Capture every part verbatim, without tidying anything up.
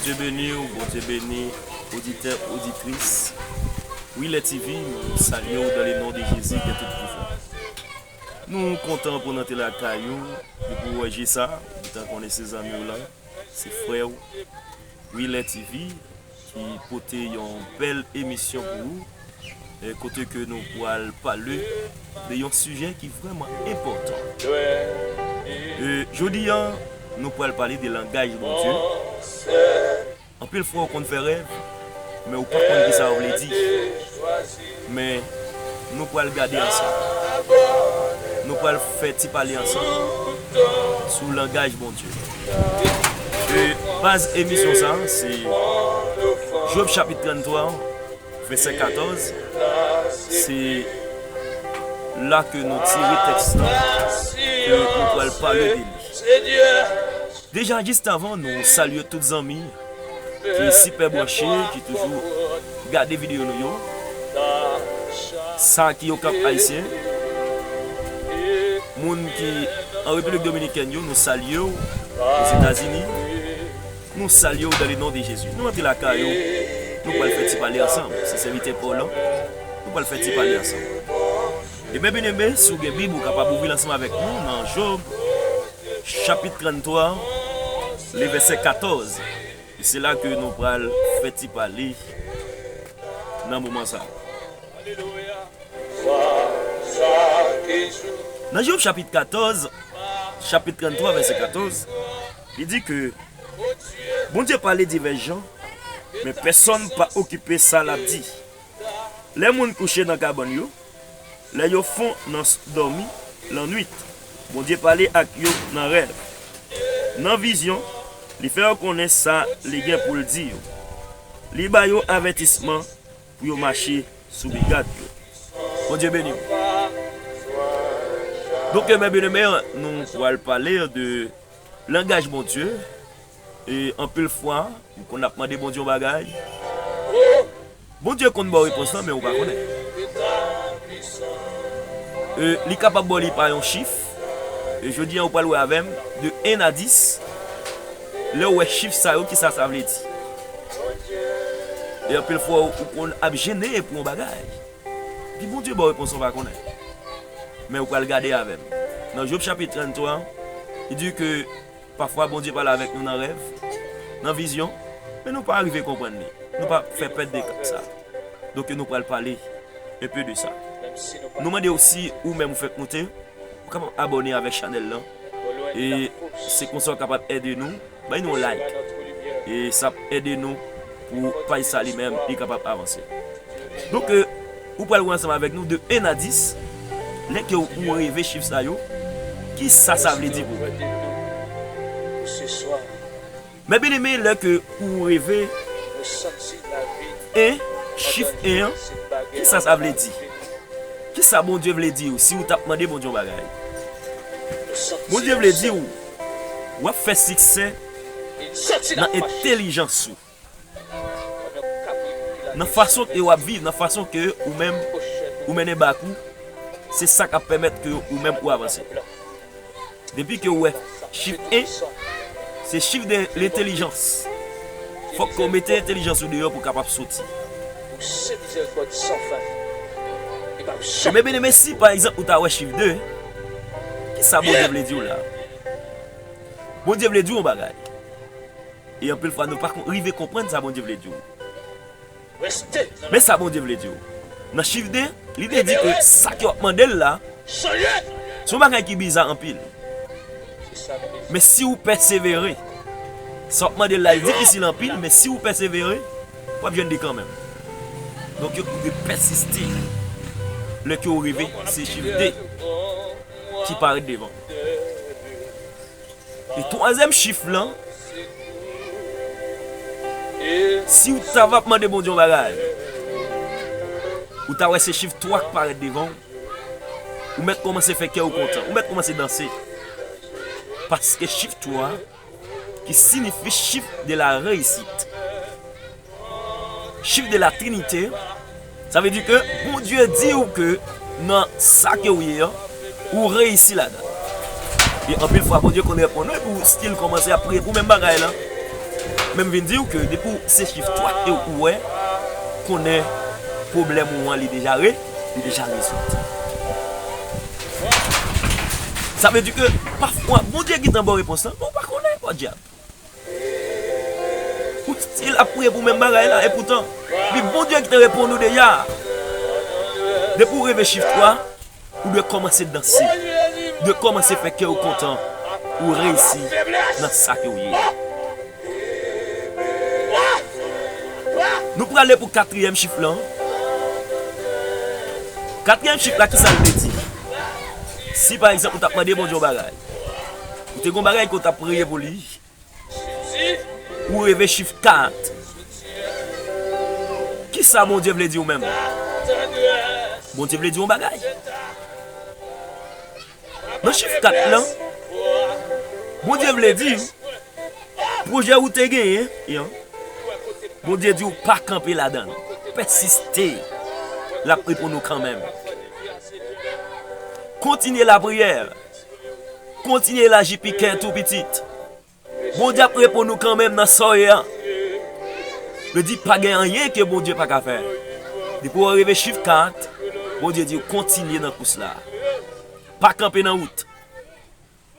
Bondye beni w, Bondye beni oditè, oditris. Wi, Lè T V, nou salye w dans le nom de Jésus qui a tout pouvoir. Nou kontan pou n antre lakay ou, depi w wè je sa, ou gentan konnen se zanmi w lan, se frè w, Wi, Lè T V, ki pote yon bèl emisyon pou ou, e kote ke nou pral pale de yon sijè ki vrèman enpòtan. E jodi a, nou pral pale de langaj Bondye. Anpil fwa, ou konn fè rèv, men ou pa konn kisa yo vle di. Men, nou pral gade ansanm. Nou pral fè ti pale ansanm sou langaj Bondye. E baz emisyon sa, se Jòb chapit tranntwa, vèsè katòz. Se la ke nou tire tèks lan, ke nou pral pale de li. Deja, jis avan, nou salye tout zanmi ki sipè branche, ki toujou gade videyo nou yo. Sa ki Okap Ayisyen, moun ki an Repiblik Dominikèn yo, nou salye w. Ozetazini, nou salye w dans le nom de Jésus. Nou antre lakay ou, nou pral fè ti pale ansanm. Se sèvitè pa w lan, nou pral fè ti pale ansanm. Ebyen, byeneme, si w gen Bib, ou kapab ouvri l ansanm avèk nou nan Jòb, chapit tranntwa, le vèsè katòz. E se la ke nou pral fè ti pale nan moman sa a. Nan Jòb chapit katòz, chapit tranntwa, vèsè katòz, li di ke Bondye pale divès jan, men pèsonn pa okipe sa l ap di. Lè moun kouche nan kabann yo, lè yo fon nan s-, dòmi lannwit, Bondye pale ak yo nan rèv. Nan vizyon, li fè yo konnen sa li gen pou l di yo. Li ba yo avètisman pou yo mache sou brigad yo. Bondye beni w. Donk, mè byeneme, nou pral pale de langaj Bondye. E anpil fwa, ou konn ap mande Bondye yon bagay. Bondye konn ba w repons lan, men ou pa konnen. E, li kapab ba w li pa yon chif. E jodi a, ou pral wè avè m, de en a dis, lè w wè chif sa yo, kisa sa vle di. E anpil fwa, ou konn ap jennen pou yon bagay. Epi Bondye ba w repons ou pa konnen. Men ou pral gade avè m. Nan Jòb chapit tranntwa, li di ke pafwa Bondye pale avèk nou nan rèv, nan vizyon, men nou pa rive konprann li. Nou pa fè pèt de sa. Donk nou pral pale enpe de sa. Nou mande w si ou menm ou fèk moute, ou kapab abòne avèk chanèl lan. E se konsa w kapab ede nou. Bay nou yon like. E sa ap ede nou pou paj sa li menm, li kapab avanse. Donk, e, ou pral wè ansanm avèk nou de en a dis, lè ke ou reve chif sa yo, kisa sa vle di pou ou? Mè byeneme, lè ke ou reve en, chif en an, kisa sa vle di? Kisa Bondye vle di w si w t ap mande Bondye yon bagay? Bondye vle di w, w ap fè siksè nan entèlijans ou. Nan fason ke w ap viv, nan fason ke ou menm ou mennen bak ou, se sa k ap pèmèt ke ou menm ou avanse. Depi ke w wè chif en, se chif de lentèlijans. Fòk ke w mete entèlijans ou deyò pou w kapab soti. Ebyen, byeneme, si pa egzanp ou ta wè chif de, kisa Bondye vle di w la? Bondye vle di w yon bagay. E anpil fwa, nou pa kon-, rive konprann sa Bondye vle di w. Men sa Bondye vle di w. Nan chif de, li te di ke sa ke w ap mande l la, se yon bagay ki biza anpil. Men si w pèsevere, sa w ap mande l la, li difisil anpil, men si w pèsevere, w ap jwenn li kanmenm. Donk, ou dwe pèsiste. Lè ke w reve, se chif de ki parèt devan w. E twazyèm chif lan, si w ta va ap mande Bondye yon bagay, ou ta wè se chif twa k parèt devan w, ou mèt kòmanse fè kè w kontan, ou mèt kòmanse danse. Paske chif twa, ki sinifi chif de la réussite, chif de la Trinité, sa vle di ke Bondye di w ke nan sa ke w ye an, ou reyisi ladan. E anpil fwa, Bondye konn reponn ou, epi w still kòmanse ap priye pou menm bagay lan. Men m vin di w ke depi w se chif twa ke w wè, konnen pwoblèm ou an li deja re, li deja rezoud. Sa vle di ke pafwa Bondye gentan ba w repons lan, men w pa konnen, pòdyab. Ou still ap priye pou menm bagay la, epoutan, li Bondye ki te reponn ou deja. Depi w rive chif twa, ou dwe kòmanse danse. Ou dwe kòmanse fè kè w kontan. Ou reyisi nan sa ke w ye. Nou prale pou katriyèm chif lan. Katriyèm chif la, kisa l vle di? Si pa egzanp, ou t ap mande Bondye yon bagay, ou te gen yon bagay ke w t ap priye pou li, ou rive chif kat. Kisa Bondye vle di w menm? Bondye vle di w yon bagay. Nan chif kat lan, Bondye vle di w, pwojè ou te genyen an, Bondye di w pa kanpe ladan l. Pèsiste. L ap reponn ou kanmenm. Kontinye lapriyè. Kontinye elaji pi kè tou pitit. Bondye ap reponn ou kanmenm nan sa w ye a. Vle di pa gen anyen ke Bondye pa ka fè. Depi w rive chif kat, Bondye di w kontinye nan kous la. Pa kanpe nan wout.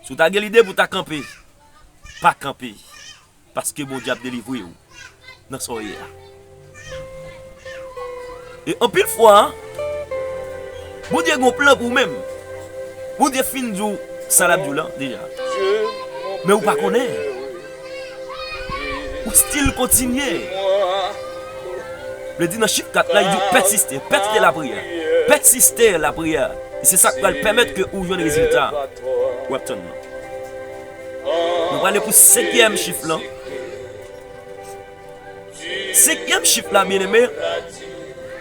Si w ta gen lide pou w ta kanpe, pa kanpe. Paske Bondye ap delivre w nan sa w ye a. E anpil fwa, Bondye gen yon plan pou w menm. Bondye fin di w sa l ap di w lan deja. Men ou pa konnen. Ou still kontinye. Vle di nan chif kat la, li di w pèsiste, pèsiste lapriyè. Pèsiste lapriyè. E se sa k pral pèmèt ke ou jwenn rezilta w ap tann nan. Nou prale pou senkyèm chif lan. Senkyèm chif la, byeneme,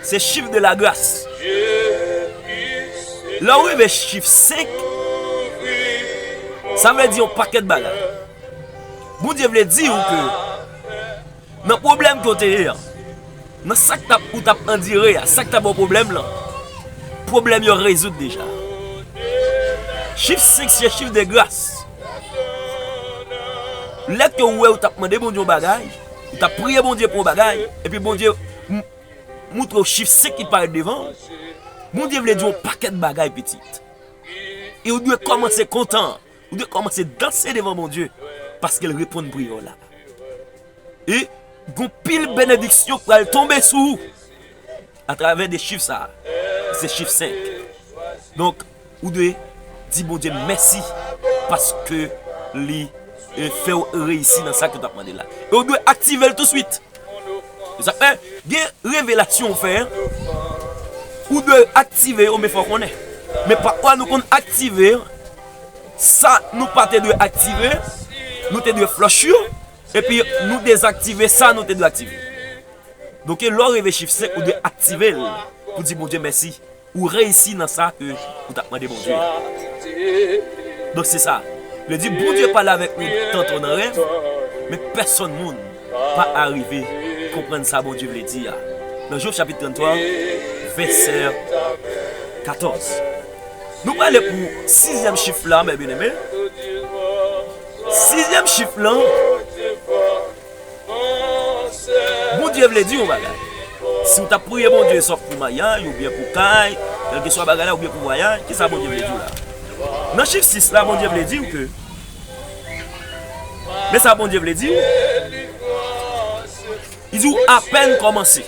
se chif de la gras. Lè w rive chif senk, sa vle di yon pakèt bagay. Bondye vle di w ke nan pwoblèm ke w te ye a, nan sa k t ap, ou t ap andire a, sa k t ap ba w pwoblèm lan, pwoblèm yo rezoud deja. Chif senk se chif de gras. Lè ke w wè ou t ap mande Bondye yon bagay, ou t ap priye Bondye pou yon bagay, epi Bondye m- moutre w chif senk ki parèt devan w, Bondye vle di w yon pakèt bagay, pitit. E ou dwe kòmanse kontan, ou dwe kòmanse danse devan Bondye, paske l reponn priyè w la. E gon pil benediksyon k pral tonbe sou ou atravè de chif sa a. Se chif senk. Donk, ou dwe di Bondye mèsi paske li, e, fè w reyisi nan sa ke w t ap mande l la. E ou dwe aktive l touswit. E sa fè, gen revelasyon ou fè, ou dwe aktive yo, men fò w konnen. Men pafwa nou konn aktive sa nou pa te dwe aktive, nou te dwe flush yo, epi nou dezaktive sa nou te dwe aktive. Donk, lè w rive chif senk, ou dwe aktive l pou di Bondye mèsi. Ou reyisi nan sa ke ou t ap mande Bondye a. Donk, se sa. Vle di, Bondye pale avèk nou tanto nan rèv, men pèsonn moun pa arive konprann sa Bondye vle di a. Nan Jòb chapit tranntwa, vèsè katòz. Nou prale pou sizyèm chif la, mè byeneme. Sizyèm chif lan, Bondye vle di yon bagay. Si w t ap priye Bondye, swa pou maryaj, oubyen pou kay, kèlkeswa bagay la, oubyen pou vwayaj, kisa Bondye vle di w la? Nan chif sis la, Bondye vle di w ke, men sa Bondye vle di w, li di w apèn kòmanse.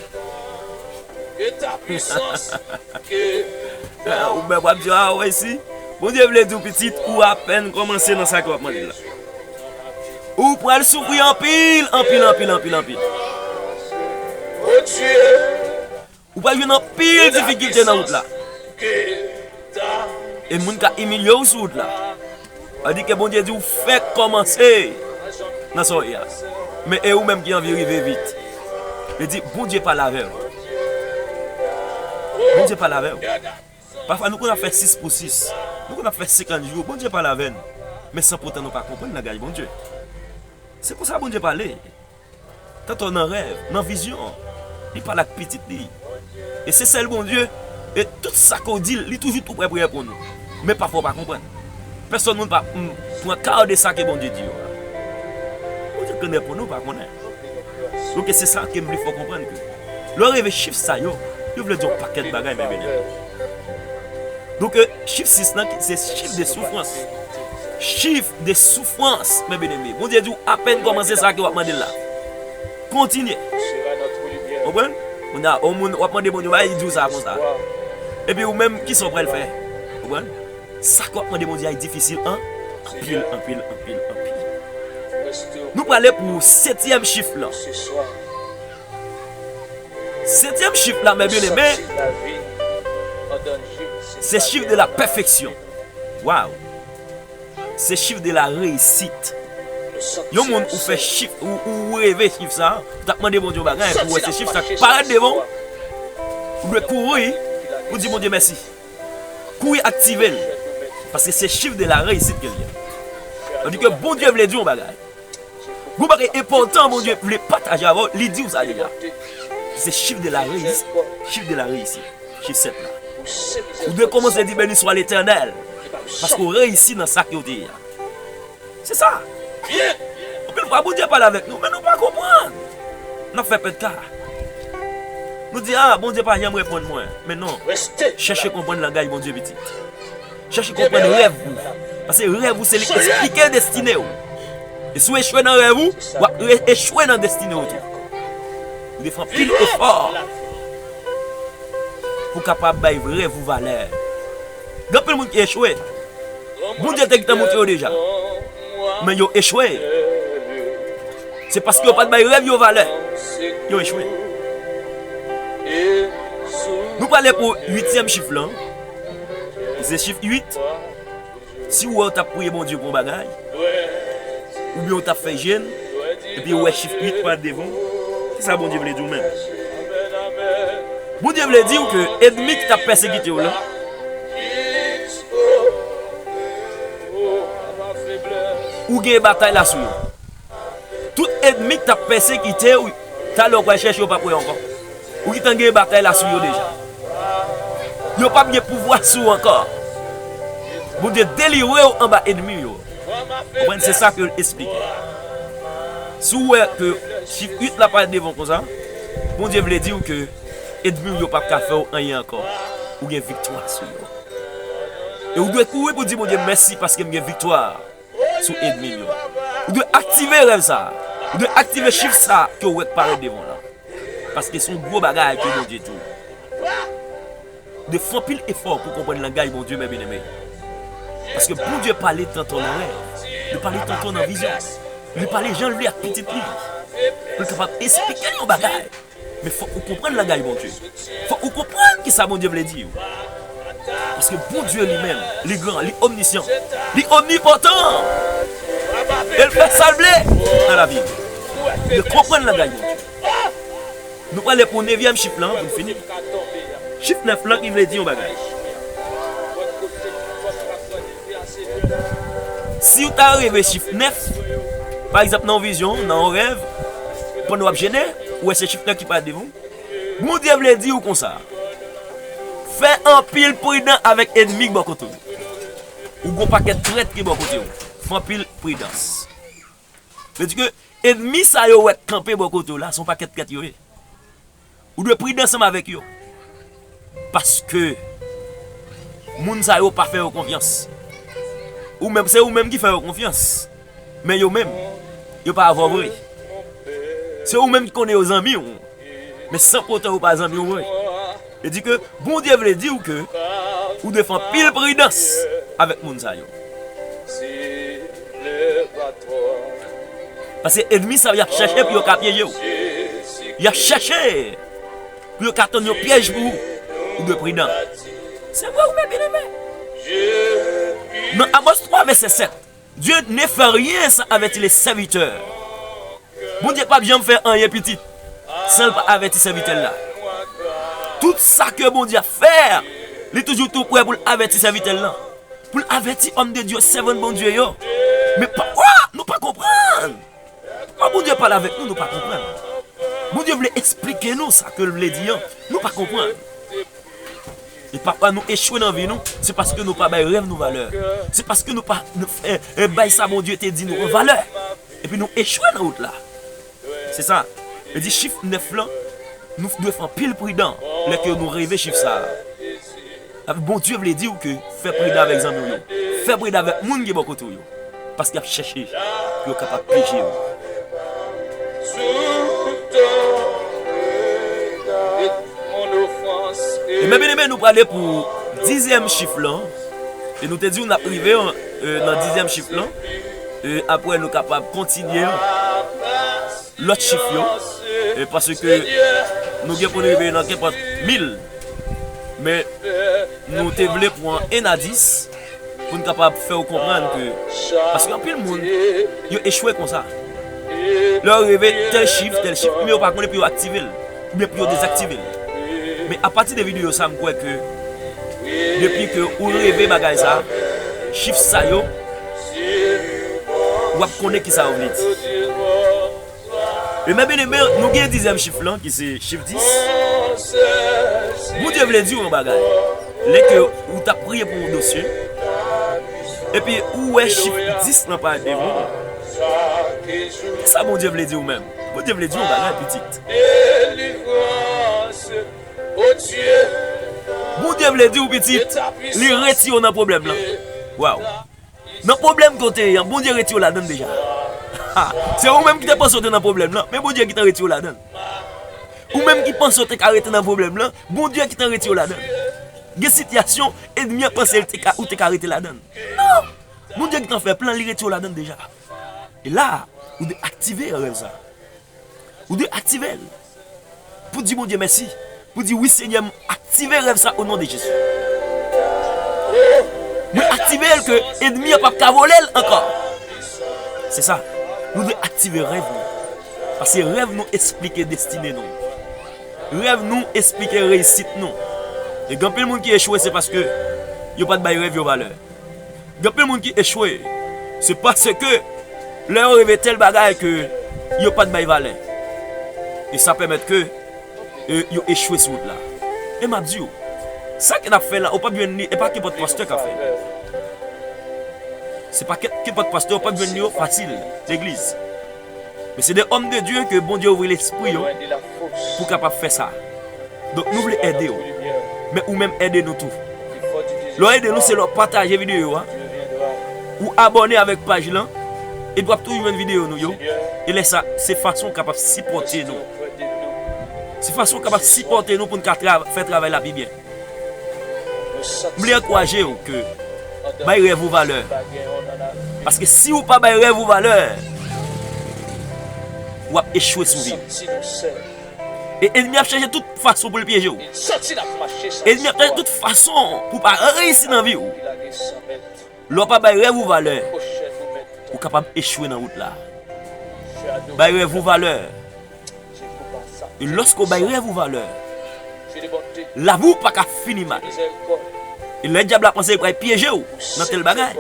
Ou menm w ap di, a, wè si Bondye vle di w, pitit, ou apèn kòmanse nan sa ke w ap mande l la. Ou pral soufri anpil, anpil, anpil, anpil, anpil. Ou pral jwenn anpil difikilte nan wout la. E moun ka imilye w sou wout la. Sa di ke Bondye di w fèk kòmanse nan sa w ye a. Men e ou menm ki anvi rive vit. Li di, Bondye pale avè w. Bondye pale avè w. Pafwa nou konn ap fè sis pou sis. Nou konn ap fè senkant jou. Bondye pale avè n. Men san poutan nou pa konprann langaj Bondye. Se konsa Bondye pale. Tanto nan rèv, nan vizyon, li pale ak pitit li. E se sèl Bondye, e tout sa ke w di l, li toujou tou prè pou reponn ou. Men pafwa w pa konprann. Pèsonn moun pa, mm, pran ka de sa ke Bondye di yo a. Bondye konn reponn ou pa konnen. Donk, se sa ke m vle fè w konprann ke lè w reve chif sa yo, yo vle di yon pakèt bagay, men byeneme. Donk, chif sis lan, se chif de soufrans. Chif de soufrans, men byeneme. Bondye di w apèn kòmanse sa ke w ap mande l la. Kontinye. Konprann? Kounye a, yon moun, w ap mande Bondye, bagay, li di w sa konsa. Epi ou menm, kisa w pral fè? Konprann? Sa ke w ap mande Bondye a difisil an, anpil, anpil, anpil, anpil. Nou prale pou setyèm chif lan. Setyèm chif la, men byeneme, se chif de la pèfeksyon. Waw! Se chif de la reyisit. Yon moun ou fè chif, ou, ou reve chif sa, ou t ap mande Bondye yon bagay, epi ou wè se chif sa k parèt devan w, ou dwe kouri pou di Bondye mèsi. Kouri aktive l. Paske se chif de la reyisit ke l ye. Sa vle di ke Bondye vle di yon bagay. Gon bagay enpòtan Bondye vle pataje avè w, li di w sa deja. Se chif de la reyisit. Chif de la reyisit. Chif sèt la. Ou dwe kòmanse di, beni swa Letènèl. Paske w reyisi nan sa ke w te ye a. Se sa. Anpil fwa, Bondye pale avèk nou, men nou pa konprann. N ap fè pèt ka. Nou di, a, Bondye pa janm reponn mwen. Men non. Chèche konprann langaj Bondye, pitit. Chèche konprann rèv ou. Paske rèv ou se li k esplike destine w. E si w echwe nan rèv ou, w ap re- echwe nan destine w tou. Ou dwe fè anpil efò pou w kapab bay rèv ou valè. Gen anpil moun ki echwe. Bondye te gentan montre yo deja. Men yo echwe. Se paske yo pa t bay rèv yo valè. Yo echwe. Nou prale pou uityèm chif lan. Se chif uit. Si w wè w t ap priye Bondye pou yon bagay, oubyen w t ap fè jèn, epi w wè chif uit parèt devan w, kisa Bondye vle di w menm? Bondye vle di w ke ènmi ki t ap pèsekite w lan, ou gen batay la sou yo. Tout ènmi k t ap pèsekite w, talè w pral chèche yo, w p ap wè yo ankò. Ou gentan gen batay la sou yo deja. Yo p ap gen pouvwa sou w ankò. Bondye delivre w anba ènmi yo. Konprann, se sa ke l esplike. Si w wè ke chif uit la parèt devan w konsa, Bondye vle di w ke ènmi w yo p ap ka fè w anyen ankò. Ou gen viktwa sou yo. E ou dwe kouri pou di Bondye mèsi paske m gen viktwa sou ènmi m yo. Ou dwe aktive rèv sa a. Ou dwe aktive chif sa a ke w wè k parèt devan w lan. Paske se yon gwo bagay ke Bondye di w. Ou dwe fè anpil efò pou w konprann langaj Bondye, men byeneme. Paske Bondye pale tanto nan rèv. Li pale tanto nan vizyon. Li pale jan l vle ak pitit li. Pou l kapab esplike l yon bagay. Men fòk ou konprann langaj Bondye. Fòk ou konprann kisa Bondye vle di w. Paske Bondye li menm, li gran, li omnisyan, li omnipotan. E l fè sa l vle nan lavi w. Ou dwe konprann langaj Bondye. Nou prale pou nevyèm chif lan, pou n fini. Chif nèf lan ki vle di yon bagay. Si w ta reve chif nèf, pa egzanp, nan yon vizyon, nan yon rèv, pandan w ap jene, ou wè se chif nèf ki parèt devan w. Bondye vle di w konsa, fè anpil pridan avèk ènmi k bò kote w. Ou gon pakèt trèt ki bò kote w. Fè anpil pridans. Vle di ke ènmi sa yo wè k kanpe bò kote w la, se yon pakèt trèt yo ye. Ou dwe pridan ansanm avèk yo. Paske moun sa yo pa fè yo konfyans. Ou menm, se ou menm ki fè yo konfyans. Men yo menm, yo pa avè w vre. Se ou menm ki konnen yo zanmi w. Men san poutan yo pa zanmi w vre. Li di ke Bondye vle di w ke ou dwe fè anpil pridans avèk moun sa yo. Paske ènmi sa yo, y ap chèche pou yo ka pyeje w. Y ap chèche pou yo ka tann yon pyèj pou ou. Ou dwe pridan. Se vre, ou byen eme. Nan Amos twa, vèsè sèt, Dieu ne fait rien sans avertir les serviteurs. Bondye p ap janm fè anyen pitit san l pa avèti sèvitè l la. Tout sa ke Bondye ap fè, li toujou tou prè pou l avèti sèvitè l lan. Pou l avèti òm de Dye, sèvant Bondye yo. Men pafwa, nou pa konprann. Pafwa Bondye pale avèk nou, nou pa konprann. Bondye vle esplike nou sa ke l vle di an, nou pa konprann. E pafwa nou echwe nan vi nou, se paske nou pa bay rèv nou valè. Se paske nou pa, nou, eh, eh, bay sa Bondye te di nou an valè. Epi nou echwe nan wout la. Se sa. Li di chif nèf lan, nou dwe fè anpil pridan lè ke nou reve chif sa a. Bondye vle di w ke fè pridan avèk zanmi w yo. Fè pridan avèk moun ki bò kote w yo. Paske y ap chèche pou yo kapab pyeje w. E men, byeneme, nou prale pou dizyèm chif lan. E nou te di w n ap rive, e, nan dizyèm chif lan. E apre, nou kapab kontinye lòt chif yo, e, paske nou gen pou n rive nan kenpòt mil. Men, nou te vle pran en a dis pou n kapab fè w konprann ke, paske anpil moun, yo echwe konsa. Lè yo reve tèl chif, tèl chif, men yo pa konnen pou yo aktive l, oubyen pou yo dezaktive l. Men apati de videyo sa, m kwè ke depi ke ou reve bagay sa, chif sa yo, w ap konnen kisa yo vle di. E men, byeneme, nou gen dizyèm chif lan, ki se chif dis. Bondye vle di w yon bagay. Lè ke ou t ap priye pou yon dosye, epi ou wè chif dis lan parèt devan w, kisa Bondye vle di w menm? Bondye vle di w yon bagay, pitit. Bondye vle di w, pitit, li retire w nan pwoblèm lan. Waw! Nan pwoblèm ke w te ye an, Bondye retire w ladan l deja. Ha! Se ou menm ki te panse w te nan pwoblèm lan, men Bondye gentan retire w ladan l. Ou menm ki panse w te ka rete nan pwoblèm lan, Bondye gentan retire w ladan l. Gen sitiyasyon, ènmi an panse l te ka, ou te ka rete ladan l. Non! Bondye gentan fè plan, li retire w ladan l deja. E la, ou dwe aktive rèv sa. Ou dwe aktive l. Pou di Bondye mèsi. Pou di, wi, Senyè, m aktive rèv sa o non de Jezi. Mwen aktive l ke ènmi an p ap ka vole l ankò. Se sa. Nou dwe aktive rèv nou. Paske rèv nou esplike destine nou. Rèv nou esplike reyisit nou. E gen anpil moun ki echwe, se paske yo pa t bay rèv yo valè. Gen anpil moun ki echwe, se paske lè yo reve tèl bagay ke yo pa t bay valè. E sa pèmèt ke, e, yo echwe sou wout la. E m ap di w, sa ke n ap fè la, ou p ap jwenn li, e pa kenpòt pastè k ap fè l. Se pa ke, kenpòt pastè, ou p ap jwenn li yo fasil, legliz. Men se de òm de Dye ke Bondye ouvri lespri yo pou kapab fè sa. Donk, nou vle ede w. Men ou menm ede nou tou. Lè w ede nou, se lè w pataje videyo a, ou abòne avèk paj lan, epi w ap toujou jwenn videyo nou yo. E lè sa, se fason w kapab sipòte nou. Se fason w kapab sipòte nou pou n ka tra-, fè travay la pi byen. M vle ankouraje w ke bay rèv ou valè. Paske si ou pa bay rèv ou valè, w ap echwe sou vi w. E ènmi ap chèche tout fason pou l pyeje w. Ènmi ap chèche tout fason pou w pa reyisi nan vi w. Lè w pa bay rèv ou valè, ou kapab echwe nan wout la. Bay rèv ou valè. E lòske w bay rèv ou valè, lavi w pa ka fini mal. E lè dyab la panse li pral pyeje w nan tèl bagay,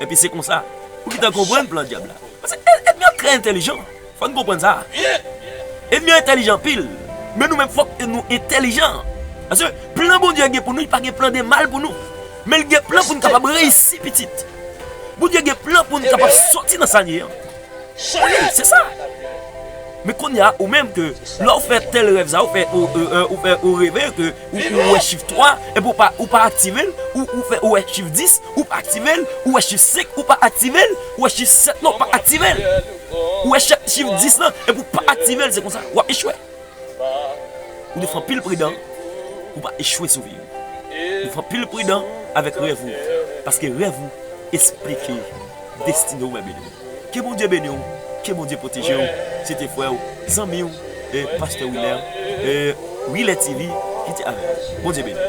epi se konsa, ou gentan konprann plan dyab la. Paske ènmi an trè entèlijan. Fò n konprann sa. Ènmi an entèlijan anpil. Men nou menm, fòk nou entèlijan. Paske plan Bondye gen pou nou, li pa gen plan de mal pou nou. Men l gen plan pou n kapab reyisi, pitit. Bondye gen plan pou n kapab soti nan sa n ye an. Wi, se sa. Men kounye a, ou menm ke, lè w fè tèl rèv sa, ou fè, ou, ou, ou fè, ou reve ke, ou, ou wè chif twa, epi ou pa, ou pa aktive l, ou, ou fè, ou wè chif dis, ou pa aktive l, ou wè chif senk, ou pa aktive l, ou wè chif sèt lan, ou pa aktive l. Ou wè chif, chif dis lan, epi ou pa aktive l, se konsa, w ap echwe. Ou dwe fè anpil pridan pou w pa echwe sou vi w. Ou dwe fè anpil pridan avèk rèv ou, paske rèv ou esplike destine ou, mè beni. Ke Bondye beni w, ke Bondye pwoteje w. Se te frè w, zanmi w, e pastè Willer, e Willer T V ki te avè w. Bondye beni w.